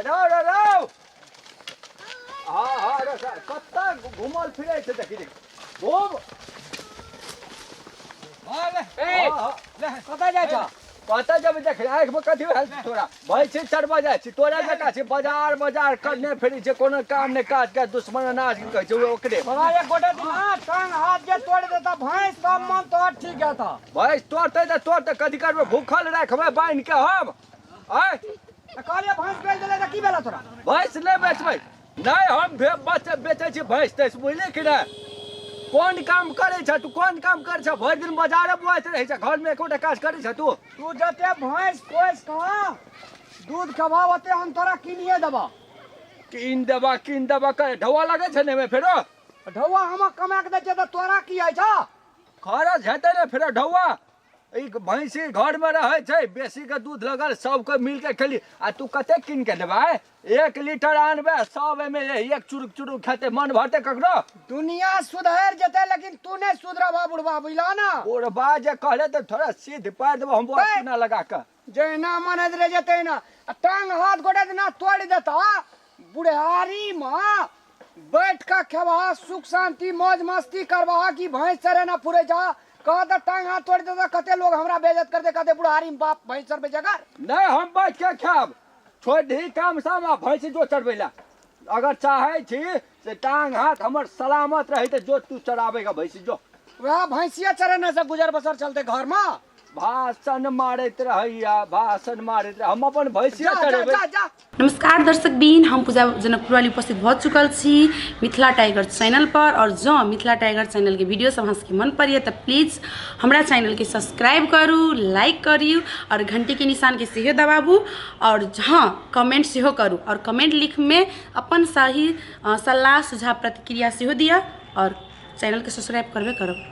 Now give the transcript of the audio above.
रौ रौ रौ, हाँ हाँ, रौ, कतऽ घुमल फिरै छै? देखी देखी, घूम। ए, कतऽ जाइ छ? कतऽ जेबै? देख, आँखिमे कथी भेल छै तोरा? भैंसी चरबऽ जाइ छी। तोरा जकाँ छै, बाजार बाजार करने फिरै छै, कोनो काम नहि काज के। दुश्मन अनाज की कहै छै ओकरे। तोरा एक गोटे दिना टांग हाथ जे तोड़ि देता भैंस, तब मन तोहर ठीक हेता। भैंस तोड़तै तऽ तोड़तै, कथी करबै? भूखल राखबै बान्हि के हम? आँय, तऽ कहलियै भैंस बेच देले तऽ की भेला तोरा? भैंस नहि बेचबै, नहि हम बेचै छी भैंस तैंस, बुझली कि नहि? कोन काम करै छ तू? कोन काम करै छ? भरि दिन बाजारे बौआइत रहै छ, घरमे एकोटा काज करै छ तू? तू जते भैंस पोसि कऽ दूध खेबह, ओते हम तोरा किनिए देबह। कीन देबा, कीन देबा करे ढौआ लगै छै ने एहिमे फेरो? ढौआ हम कमा कऽ दै छियै तऽ तोरा की होइ छौ? खरच हेतै ने फेरो ढौआ? ई भैंसी घरमे रहै छै, बेसीके दूध लगल, सबके मिलके खेली। आ तू कतेक कीन के देबै? 1 लीटर आनबै, सब एहिमे एक चुरुक चुरुक खेतै, मन भरतै ककरो? दुनिया सुधरि जेतै, लेकिन तू नहि सुधरबह बुढ़बा, बुझलह ने? बुढ़बा जे कहले तऽ थोड़ा सीध पारि देबो हम बौआ। ए! चूना लगा कऽ। जहिना मन होइत रहै छै तहिना। आ टांग हाथ गोटे दिना तोड़ि देता, बुढ़ारीमे बैठ कऽ खेबह, सुख शान्ति मौज मस्ती करबह कि भैंस चरेना फुरै छह? कह तऽ, टांग हाथ तोड़ि देता, कते लोग हमरा बेइज्जत करते, कहते बुढ़ारीमे बाप भैंस चरबै छै एकर। नहि, हम बैठ के खायब। छोड़ि दही काम साम आ भैंसी जो चरबै लए। अगर चाहै छी से टांग हाथ हमर सलामत रहै तऽ जो तू चराबेगा भैंसी, जो। वएह भैंसिया चरेने से गुजर बसर चलते घरमे। भाषण मारैत रहैया, भाषण मारैत रहै। हम अपन भैंसिया जा जा। चरेबै। जा जा। नमस्कार दर्शक बीन, हम पूजा जनकपुरवाली उपस्थित भऽ चुकल छी मिथिला टाइगर चैनल पर। और जँ मिथिला टाइगर चैनलके वीडियो सब अहाँ सबके मन पड़ैए तऽ प्लीज हमरा चैनलके सब्सक्राइब करू, लाइक करू और घंटीके निशानके सेहो दबाबू। और हँ, कमेंट सेहो करू और कमेंट लिखमे अपन सही सलाह, सुझाव, प्रतिक्रिया सेहो दिअ और चैनलके सब्सक्राइब करबे करब।